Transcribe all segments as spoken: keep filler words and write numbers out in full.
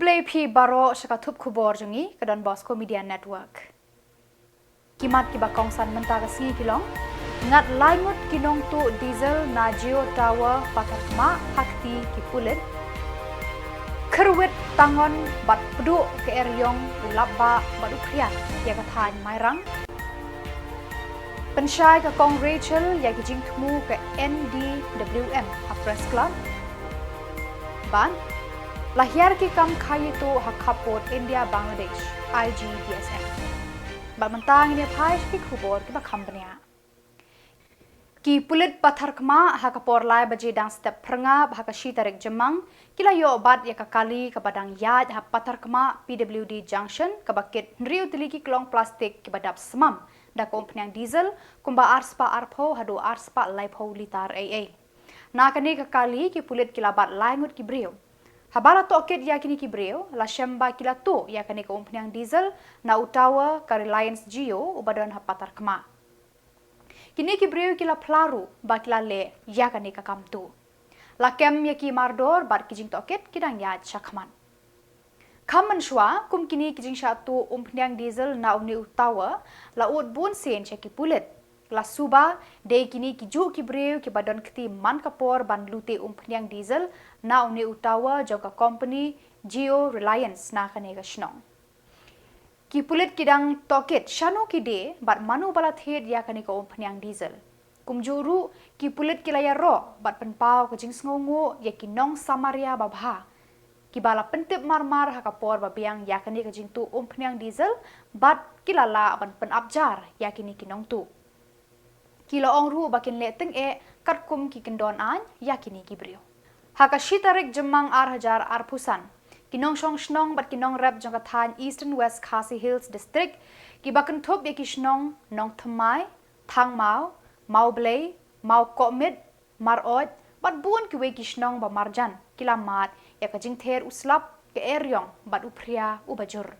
Te phi baroh sha ka thup khubor jong ngi ka Don Bosco Media Network. Ki mat kiba kongsan mynta ka sngi ki long: ngat lai ngut ki nongtuh diesel na Jio Tower Patharkhmah ha kti ki pulit. Kyrwit tangon bad pduh ka eriong u lapbah bad u phriat ïa ka thaiñ Mairang. Pynshai ka Kong Rachel ïa ki jingthmu ka N D W M ha Press Club. Bad la hiar ki kam khaïi tuh ha khappud India Bangladesh, I G B S F. Bad mynta ngin ïa phai sha ki khubor kiba kham bniah. Ki pulit Patharkhmah ha ka por lai baje dang step phyrngab ha ka shi tarik Jymmang ki la ïoh bat ïa ka kali kaba dang ïaid ha Patharkhmah P W D Junction kaba kit hynriew tylli ki klong plastik kiba dap smam da ka umphniang diesel kumba arspah arphew haduh arspah laiphew litar ei ei. Na kane ka kali ki pulit ki la bat lai ngut ki briew. Haba la tohkit ïa kine ki briew la shem ba ki la tuh ïa kane ka umphniang diesel na u tower ka Reliance Jio uba don ha Patharkhmah. Kine ki briew ki la phla ruh ba ki la leh ïa kane ka kam tuh. La kem ïa ki mardor bad ki jingtohkit ki dang ïaid shakhmat. Kham mynshuwa kum kine ki jingshah tuh umphniang diesel na une u tower la ud bun sien sha ki pulit. La suba dei kine ki juh ki briew kiba don kti man ka por ban lute umphniang diesel na une u tower jong ka company Jio Reliance na kane ka shnong. Ki pulit ki dang tohkit shano ki die bad mano ba la thied ïa kane ka umphniang diesel. Kumjuh ruh ki pulit ki la ïaroh bad pynpaw ka jingsngewnguh ïa ki nong Samaria babha kiba la pyntip marmar ha ka por ba biang ïa kane ka jingtuh umphniang diesel bad ki la lah ban pynapjar ïa kine ki nongtuh. Ki la ong ruh ba kin leh tyngeh katkum ki kyndon aiñ ïa kine ki briew. Ha ka shi tarik Jymmang ar hajar arphew san, ki nongshong shnong bad ki nongrep jong ka thaiñ Eastern West Khasi Hills District kiba kynthup ïa ki shnong Nongthymmai, Thangmaw, Mawblei, Mawkohmit, Maroid bad bun kiwei ki shnong ba marjan ki la mad ïa ka jingther u slap, ka eriong bad u phria uba jur.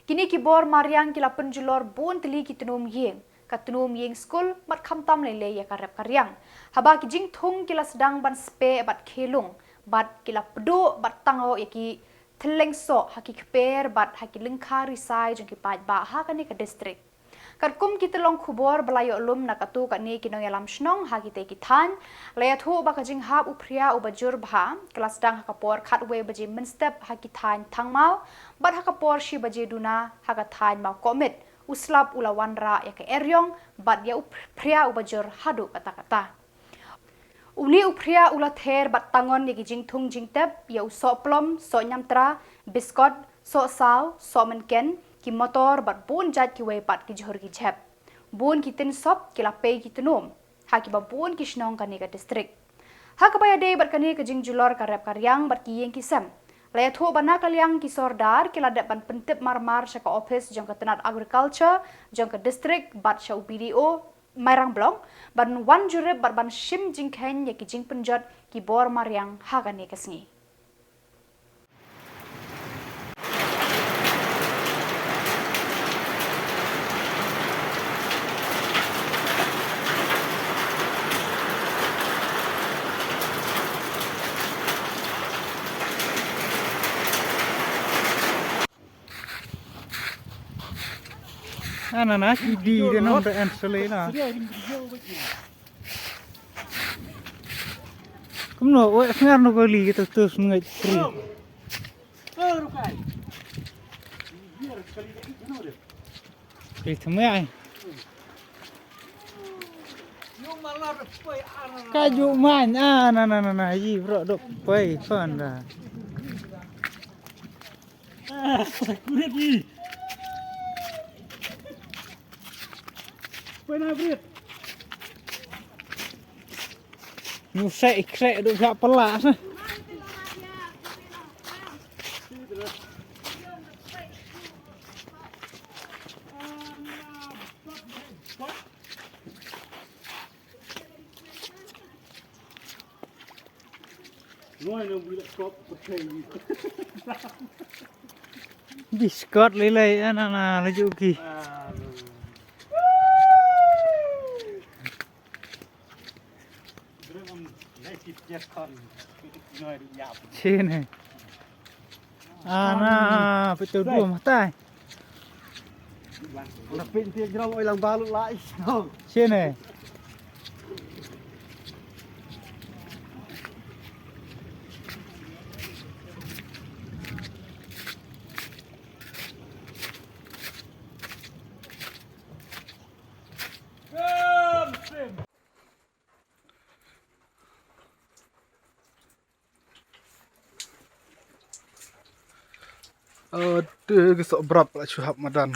Kine ki bor mariang ki la pynjulor bun tylli ki tnum ïing, ka tnum ïing skul bad khamtam lei lei ïa ka rep ka riang. Haba ki jingthung ki la sdang ban speh bad khie lung bad ki la pduh bad tangoh ïa ki thylleng soh ha ki kper bad ha ki lyngkha risai jong ki paidbah ha kane ka district. Katkum ki tyllong khubor ba la ïoh lum na katto katne ki nongïalam shnong ha kitei ki thaiñ, la ïathuh ba ka jinghap u phria uba jur bha ka la sdang ha ka por khatwei baje mynstep ha ki thaiñ Thangmaw bad ha ka por shi baje duna ha ka thaiñ Mawkohmit, u slap u la wanrah ïa ka eriong bad ïa u phria uba jur haduh katta katta. Une u phria u la ther bad tangon ïa ki jingthung jingtep, ïa u sohplom, sohñiamtra, biskot, sohsaw, sohmynken, ki motor bad bun jait kiwei pat ki jhur ki jhep. Bun ki tin sop ki la pei ki tnum ha kiba bun ki shnong kane ka district. Ha kaba ïadei bad kane ka jingjulor ka rep ka riang bad ki ïing ki sem, la ïathuh ba na ka liang ki sordar ki la dep ban pyntip marmar sha ka ophis jong ka tnat agriculture jong ka district bad sha u B D O Mairang Block ban wan jurip bad ban shim jingkheiñ ïa ki jingpynjot ki bor mariang ha kane ka sngi. Ana na ki di de nong da en sele na. Kumno o ngar no ko li kita tus ngai tri. Ri thme ai. Ka ju man ana na na na yi bro dok pai pan da. Ah, kulit ni. Pena brit. Nusek ikrek duk jak pelas. Biskot lei lei ana na laju ki. Sini. Ana, pito dua matai. Napin tiang jrong oi lang balut lai. Sini. Aduh, ki sok brap la shu hap madan.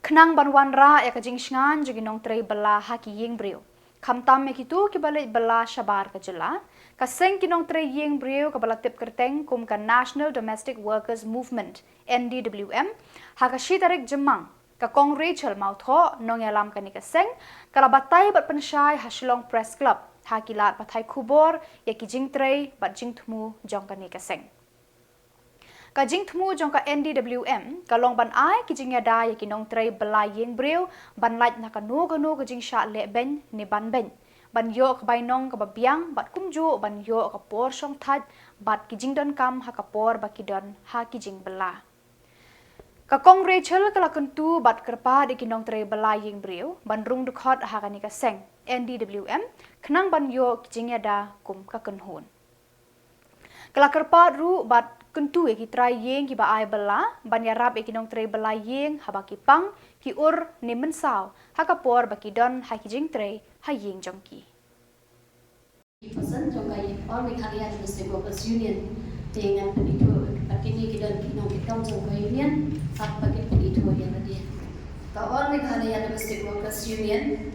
Khnang ban wanrah ïa ka jingshngaiñ jong ki nongtrei bylla ha ki ïing briew, khamtam ïa kito kiba leit bylla shabar ka jylla, ka seng ki nongtrei ïing briew kaba la tip kyrteng kum ka National Domestic Workers Movement, N D W M, ha ka shi tarik Jymmang, ka Kong Rachel Mawthoh, nongïalam kane ka seng, ka la batai bad pynshai ha Shillong Press Club ha ki lad pathai khubor ïa ki jingtrei bad jingthmu jong kane ka seng. Ka jingthmu jong ka N D W M ka long ban ai ki jingïada ïa ki nongtrei bylla ïing briew ban lait na kano kano ka jingshah leh beiñ ne ban beiñ, ban ïoh ka bainong kaba biang bad kumjuh ban ïoh ka por shongthait bad ki jingdonkam ha ka por ba ki don ha ki jingbylla. Ka Kong Rachel ka la kyntu bad kyrpad ïa ki nongtrei bylla ïing briew ban rung dkhot ha kane ka seng N D W M khnang ban ïoh ki jingïada kum ka kynhun. Ka la kyrpad ruh bad kyntu ïa ki trai ïing kiba ai bylla ban ïarap ïa ki nongtrei bylla ïing haba ki pang, ki ur ne mynsaw ha ka por ba ki don ha ki jingtrei ha ïing jong ki. Person jong ka All Meghalaya Domestic Workers Union. Te ngan pynithuh ba kine ki don ki nongkitkam jong ka union, hap ba kin pynithuh ïa lade. Ka All Meghalaya Domestic Workers Union,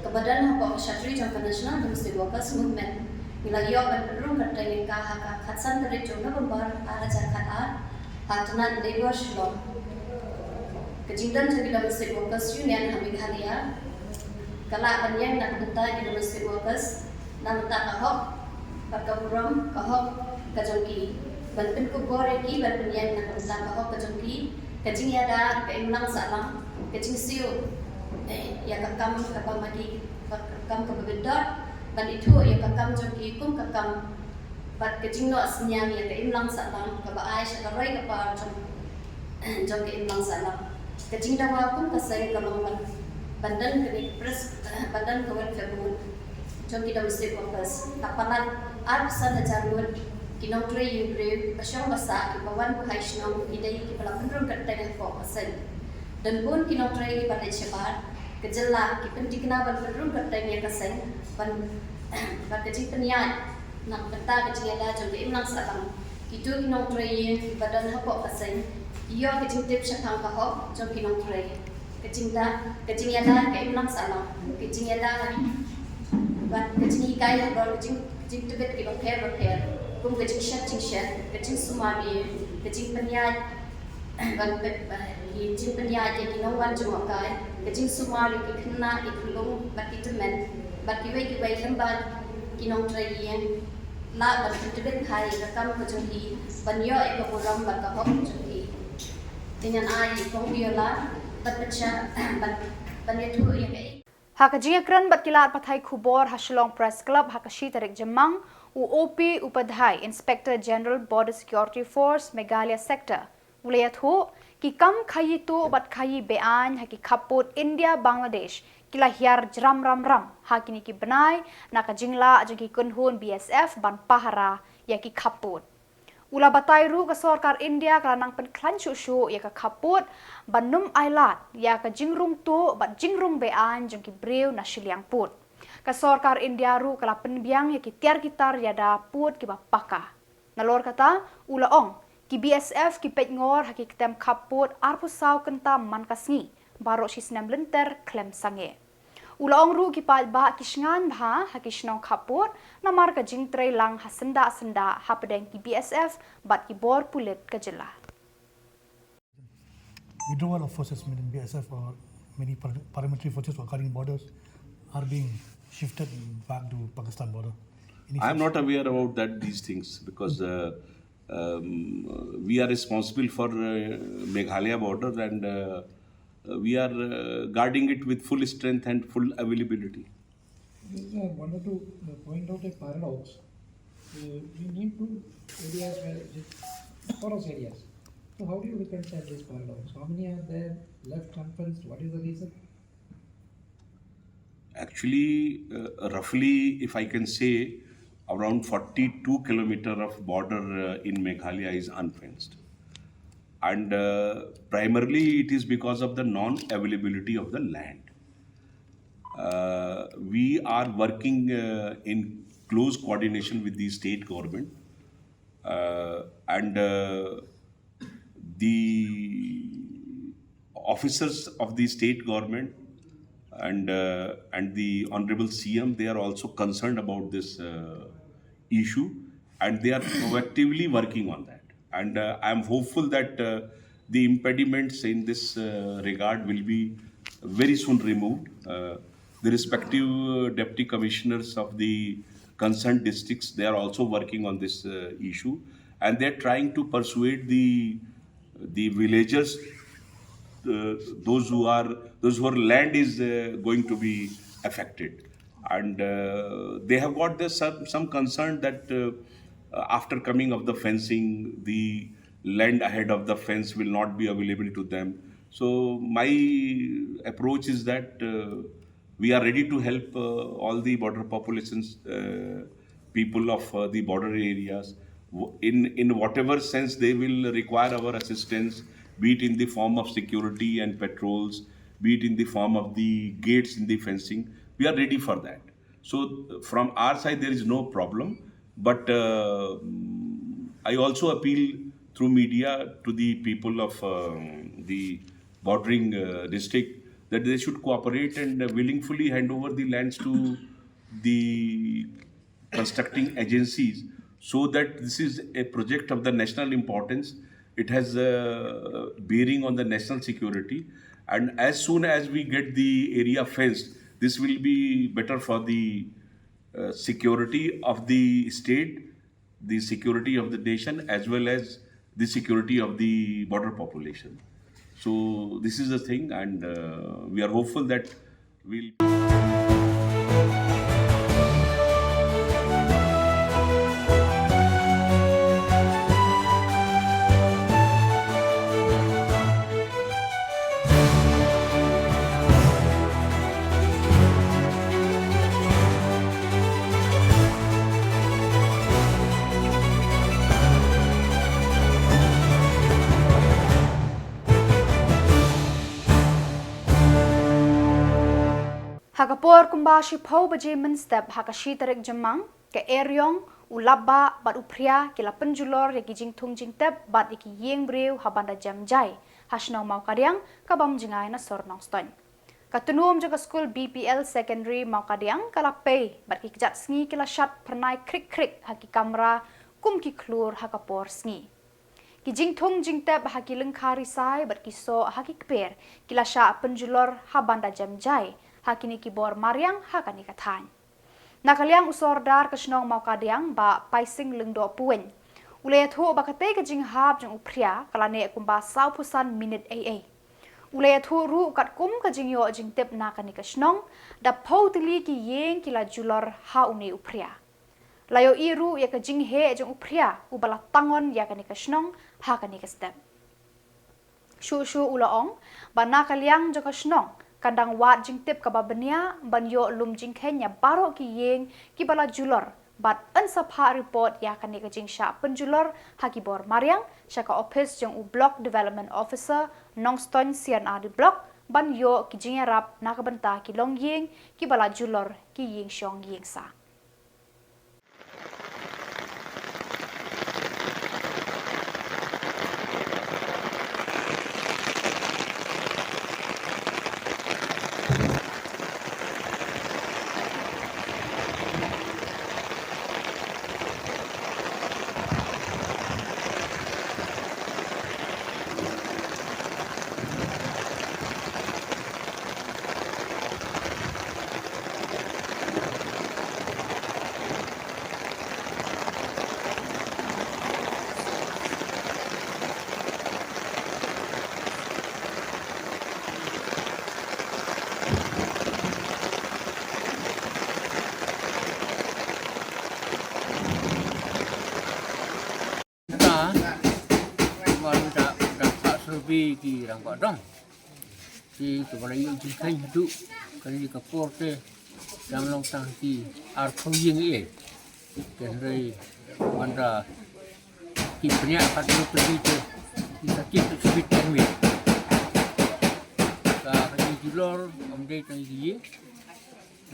kaba don hapoh ka shatri jong ka National Domestic Workers Movement, ngi la ïoh ban pynrung kyrteng ïa ka ha ka khatsan tarik jong November ar hajar khatar, ha tnat Labour Shillong. Ka jingdon jong ki Domestic Workers Union ha Meghalaya ka lah ban ïeng na ka bynta ki domestic workers, na bynta ka hok bad ka burom, ka hok ka jong ki, ban pynkup bor ïa ki, ban pynïeng na ka bynta ka hok ka jong ki, ka jingïada, ka imlang sahlang, ka jingsiew, eh, ïa ka kam kaba ma ki, ka kam kaba bit dot, ban ithuh ïa ka kam jong ki kum ka kam, bad ka jingnoh synñiang ïa ka imlang sahlang kaba ai sha ka roi ka par jong, jong ka imlang sahlang. Ka jingdawa kum ka seng ka long ban, ban don kane ka press, ban don ka welfare board jong ki domestic workers. La palat arphew san hajar ngut ki nongtrei ïing briew ba shong ba sah kiba wan buhai shnong, ki dei kiba la pynrung kyrteng hapoh ka seng. Don bun ki nongtrei kiba leit shabar ka jylla ki pynthikna ban pynrung kyrteng ïa ka seng, ban, ban ka jingpynïaid na ka bynta ka jingïada jong ka imlang sahlang. Kito ki nongtrei ïing kiba don hapoh ka seng ki ïoh ka jingtip shaphang ka hok jong ki nongtrei, ka jingda, ka jingïada ka imlang sahlang, ka jingïada bad ka jinghikai halor ka jing, jingtbit kiba pher ba pher, kum ka jingshet jingshet, ka jingsumar ïing, ka jingpynïaid ban pynbeit ïa ki jingpynïaid ïa ki nongwan jngohkai, ka jingsumar ïa ki khynnah, ki khyllung bad ki tymmen, bad kiwei kiwei lem bad ki nongtrei ïing, lah ban pyntbit bha ïa ka kam ka jong ki, ban ïoh ïa ka burom bad ka hok ka jong ki. Te ngan ai ïa i Kong Viola ban pynshai, ban, ban ïathuh ïa ka. Ha ka jingïakren bad ki lad pathai khubor ha Shillong Press Club ha ka shi tarik Jymmang, u O P Upadhyay, Inspector General Border Security Force Meghalaya Sector, u la ïathuh, ki kam khaïi tuh bad khaïi be-aiñ ha ki khappud India Bangladesh ki la hiar jram ram ram ha kine ki bnai na ka jinglah jong ki kynhun B S F ban pahara ïa ki khappud. U la batai ruh ka sorkar India ka la nang pynkhlaiñ shuh shuh ïa ka khappud ban ym ailad ïa ka jingrung tuh bad jingrung be-aiñ jong ki briew na shiliang pud. Ka sorkar India ruh ka la pynbiang ïa ki tiar ki tar ïada pud kiba paka. Nalor kata, u la ong, ki B S F ki peit ngor ha ki ktem khappud arphew saw kynta man ka sngi, baroh shi snem lynter khlem sangeh. U la ong ruh ki paidbah ki shngaiñ bha ha ki shnong khappud namar ka jingtrei lang ha syndah syndah hapdeng ki B S F bad ki bor pulit ka jylla. Withdrawal of forces, meaning B S F or many para-, paramilitary forces for guarding borders, are being shifted back to Pakistan border. Any I'm such not aware about that, these things, because, uh, um, we are responsible for, uh, Meghalaya border, and, uh, uh, we are, uh, guarding it with full strength and full availability. Just, uh, wanted to, uh, point out a paradox. Uh, we need two areas where, the forest areas. So how do you reconcile this paradox? How many are there left unfenced? What is the reason? Actually, uh, roughly, if I can say, around forty-two kilometer of border uh, in Meghalaya is unfenced. And uh, primarily, it is because of the non-availability of the land. Uh, we are working uh, in close coordination with the state government uh, and uh, the officers of the state government and uh, and the honorable C M, they are also concerned about this uh, issue, and they are proactively working on that. And uh, I am hopeful that uh, the impediments in this uh, regard will be very soon removed. Uh, the respective uh, deputy commissioners of the concerned districts, they are also working on this uh, issue, and they are trying to persuade the the villagers, uh, those who are those who are land is uh, going to be affected, and uh, they have got this some, some concern that uh, uh, after coming of the fencing, the land ahead of the fence will not be available to them. So my approach is that uh, we are ready to help uh, all the border populations, uh, people of uh, the border areas, w- in in whatever sense they will require our assistance, be it in the form of security and patrols, be it in the form of the gates in the fencing. We are ready for that. So from our side, there is no problem. But uh, I also appeal through media to the people of um, the bordering uh, district that they should cooperate and uh, willingly hand over the lands to the constructing agencies, so that this is a project of the national importance. It has a bearing on the national security, and as soon as we get the area fenced, this will be better for the uh, security of the state, the security of the nation, as well as the security of the border population. So this is the thing, and uh, we are hopeful that we'll Ha ka por kumba shiphew baje mynstep ha ka shi tarik Jymmang, ka Eriong, u Lapbah bad u Phria ki la pynjulor ïa ki jingthung jingtep bad ïa ki ïing briew ha Banda Jemjai, ha shnong Mawkadiang, ka bym jngai na sor Nongstoiñ. Ka tnum jong ka skul B P L Secondary Mawkadiang ka la pei bad ki kjat sngi ki la shad phyrnai khrik khrik ha ki kamra kum ki khlur ha ka por sngi. Ki jingthung jingtep ha ki lyngkha risai bad ki soh ha ki kper ki la shah pynjulor ha Banda Jemjai ha kine ki bor mariang ha kane ka thaiñ. Na ka liang u Sordar ka shnong Mawkadiang, Bah Paising Lyngdoh Puweiñ, u la ïathuh ba katei ka jinghap jong u Phria ka la neh kumba sawphew san minit eiei. U la ïathuh ruh katkum ka jingïoh jingtip na kane ka shnong, da phew tylli ki ïing ki la julor ha une u Phria. La ïohi ruh ïa ka jingheh jong u Phria uba la tangon ïa kane ka shnong ha kane ka step. Shuh shuh u la ong ba na ka liang jong ka shnong kan dang wad jingtip kaba bniah ban ïoh lum jingkheiñ ïa baroh ki ïing kiba la julor bad yn sa phah report ïa kane ka jingshah pynjulor ha ki bor mariang sha ka ophis jong u Block Development Officer Nongstoiñ C&RD Block ban ïoh ki jingïarap na ka bynta ki longïing kiba la julor, ki ïing shong ïing sah. Ki ki rangbah dong. Ki ki ba la ïoh jingkheiñ haduh kane ka por te dang long tang ki arphew ïing eh. Te hynrei manda ki pynïaid kat lut te ki sa kit te sbit kan mi. Ka ka jingdulor ym dei tang ki ïing.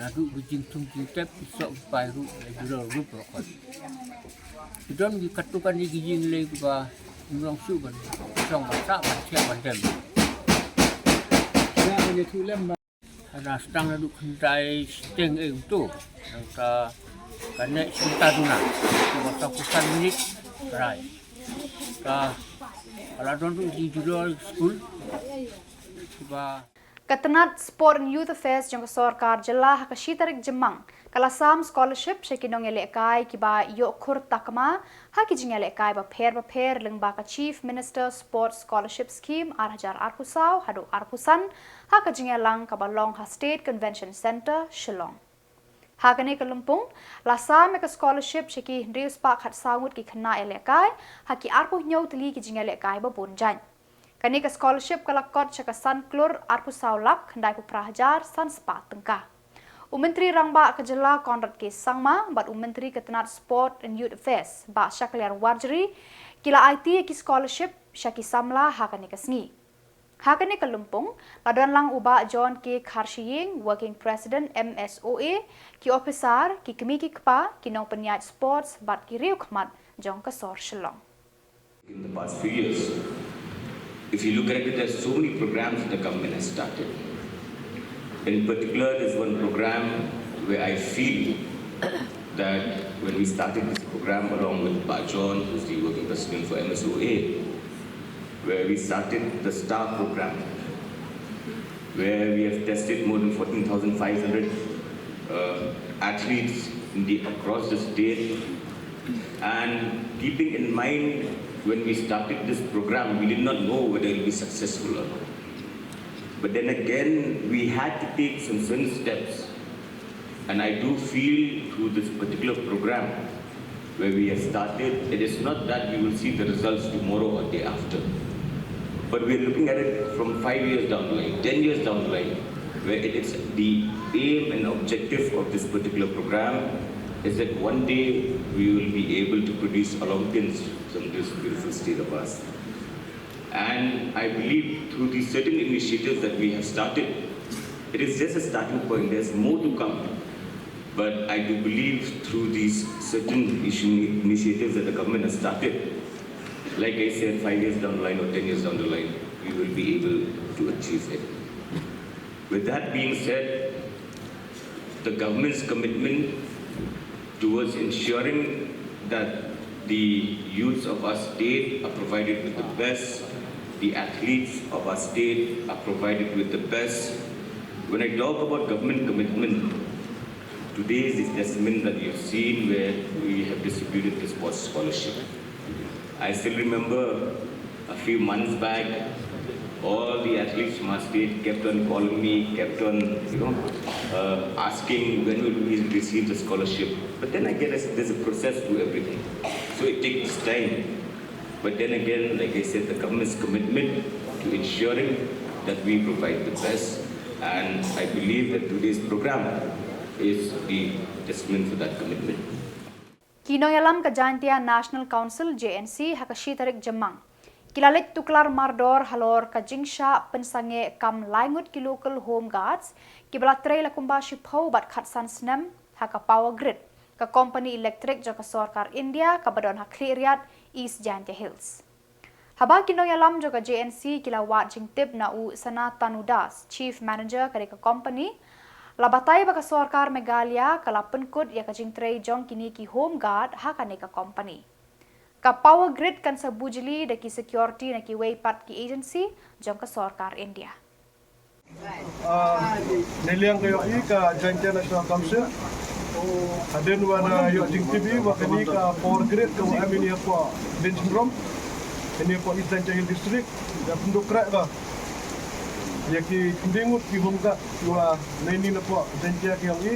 Naduh ki jingthung jingtep ki soh ki pai ruh la juror ruh prokot. Ki don ki katto katne ki ïing lei kiba ym long shuh ban shong ban sah ban thiah ban dem. Hana sdang naduh khyndai shiteng eh kumto. Nangta ka neh shynta duna kiba saw phew san minit ka rai. Ka ka la don ruh ki juror skul kiba Ka tnat Sport and Youth Affairs jong ka sorkar jylla ha ka shi tarik Jymmang ka la sam scholarship sha ki nongïalehkai kiba ïoh khur takma ha ki jingïalehkai bapher bapher lyngba ka Chief Minister Sports Scholarship Scheme ar hajar arphew saw haduh arphew san ha ka jingïalang kaba long ha State Convention Centre, Shillong. Ha kane ka lympung la sam ïa ka scholarship sha ki hynriew spah khatsaw ngut ki khynnah ïalehkai ha ki arphew hynñiew tylli ki jingïalehkai ba bun jaiñ. Kane ka scholarship ka la kot sha ka san klur arphew saw lak khyndai phew phra hajar san spah tyngka. U Myntri Rangbah ka jylla Conrad K Sangma bad u Myntri ka tnat Sport and Youth Affairs Bah Shakliar Warjri ki la aiti ïa ki scholarship sha ki samla ha kane ka sngi. Ha kane ka lympung la don lang u Bah John K Kharshiing, Working President M S O A, ki ophisar, ki kmie ki kpa, ki nongpynïaid sports bad ki riew khmat jong ka sor Shillong. In the past few years, if you look at it, there's so many programs that the government has started. In particular, there's one program where I feel that when we started this program along with Bah John, who's the working president for M S O A, where we started the STAR program, where we have tested more than fourteen thousand five hundred uh, athletes in the, across the state. And keeping in mind, when we started this program, we did not know whether it will be successful or not. But then again, we had to take some certain steps. And I do feel through this particular program where we have started, it is not that we will see the results tomorrow or day after. But we are looking at it from five years down the line, ten years down the line, where it is the aim and objective of this particular program is that one day we will be able to produce Olympians from this beautiful state of ours. And I believe through these certain initiatives that we have started, it is just a starting point. There's more to come. But I do believe through these certain issue initiatives that the government has started, like I said, five years down the line or ten years down the line, we will be able to achieve it. With that being said, the government's commitment towards ensuring that the youths of our state are provided with the best, the athletes of our state are provided with the best. When I talk about government commitment, today is the testament that you have seen where we have distributed the sports scholarship. I still remember a few months back, all the athletes from our state kept on calling me, kept on, you know, uh, asking when will we receive the scholarship. But then again, there's, there's a process to everything. So it takes time. But then again, like I said, the government's commitment to ensuring that we provide the best. And I believe that today's program is the testament for that commitment. Ki nongïalam ka Jaintia National Council, J N C, ha ka shi tarik Jymmang ki la leit tuklar mardor halor ka jingshah pynsangeh kam lai ngut ki local home guards kiba la trei la kumba shiphew bad khatsan snem ha ka Power Grid, ka company electric jong ka sorkar India kaba don ha Khliehriat, East Jaintia Hills. Haba ki nongïalam jong ka J N C ki la wad jingtip na u Sanatanu Das, Chief Manager ka dei ka company, la batai ba ka sorkar Meghalaya ka la pynkut ïa ka jingtrei jong kine ki home guard ha kane ka company. Ka Power Grid kan sa bujli da ki security na kiwei pat ki agency jong ka sorkar India. Ah, na liang ka ïohi ka Jaintia National Council, hadien ba da ïoh jingtip ba kane ka Power Grid ka wa em ïa ka Dieng Syrngiem, ïa ka East Jaintia Hill District, da pynduh kreh ka ïa ki khyndiat ngut ki home guard ki wa na ini na ka Jaintia ka ïohi.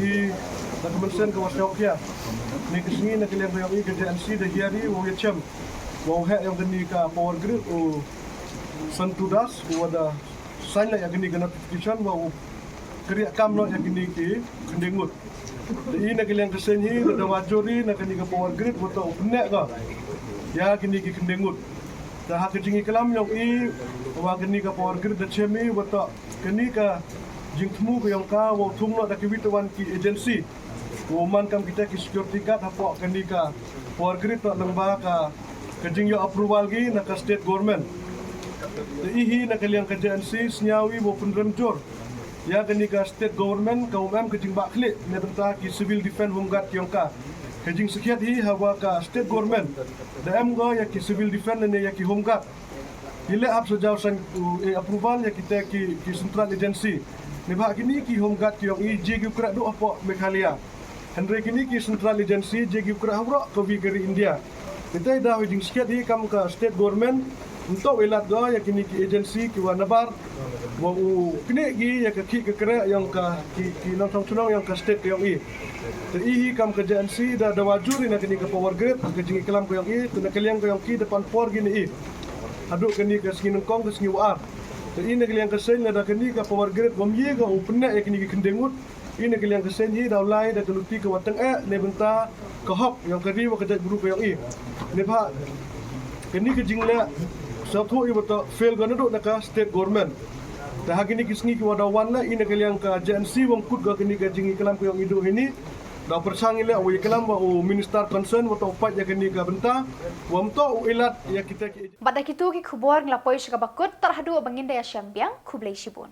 Ïa ka mynsiem ka wa sngewkhia. Ïa ka sngi na ka liang ka ïohi ka J N C da hiar ïa u ïa chem wa u heh ïa kane ka Power Grid u Santu Das, u wa da sign la ïa kini ka notification wa u kyrïa kam noh ïa kini ki khyndiat ngut. Te i na ka liang ka seng hi da dawa jur i na kini ka power grid wa toh u pyneh ka ïa kini ki khyndiat ngut. Te ha ka jingïaklam yong i wa kini ka power grid da chem i wa toh kini ka jingthmu ka yong ka wa u thung noh da ki wit wan ki agency. Wa u man kam kita ki security guard hapoh kani ka power grid toh lyngba ka ka jingïoh approval ki na ka state government. Te i hi na ka liang ka J N C sngew i wa pynrem jur ïa kani ka state government ka um em ka jingbah khlieh na bynta ki civil defense home guard ki yong ka. Ka jingsakhiat hi hawa ka state government da em go ïa ki civil defense ne ïa ki home guard. Ki leh hap sa jaw san u e approval ïa kita ki ki central agency. Neibhah kini ki home guard ki yong i ji ki u kyrah duh hapoh Meghalaya. Hynrei kini ki central agency ji ki u kyrah ha waroh ka wi ka ri India. Kita i da hoi jingsakhiat hi kam ka state government. Nto u ilat go ïa kini ki agency ki wa nabar wa u knieh ki ïa ka khih ka kyrah yong ka ki ki nongshong shnong yong ka state ka yong i. Te i hi kam ka J N C da dawa jur i na kini ka power grid ka jingïaklam ka yong i te na ka liang ka yong ki da pan por ki ne i. Haduh kani ka sngi nyngkong ka sngi wa ar. Te i na ka liang ka seng lada kani ka power grid wam ïa ka u pyneh ïa kini ki khyndiat ngut. I na ka liang ka seng hi da u lai da ka luti ka wa tang eh ne bynta ka hok yong ka ri wa ka jaitbru ka yong i. Neibhah kani ka jingleh sngewthuh i wa toh fail ka naduh na ka state government. Te ha kini ki sngi ki wa da wan la i na ka liang ka J N C wang kut ka kani ka jingïaklam ka yong i duh hini. Da pyrshang i leh wa ïaklam wa u minister concern wa toh u pait ïa kani ka bynta. Wa um toh u ilat ïa kita ki Bad da kitu ki khubor ngi la poi sha kaba kut, tar haduh ba ngin da ïashem biang, khublei shibun.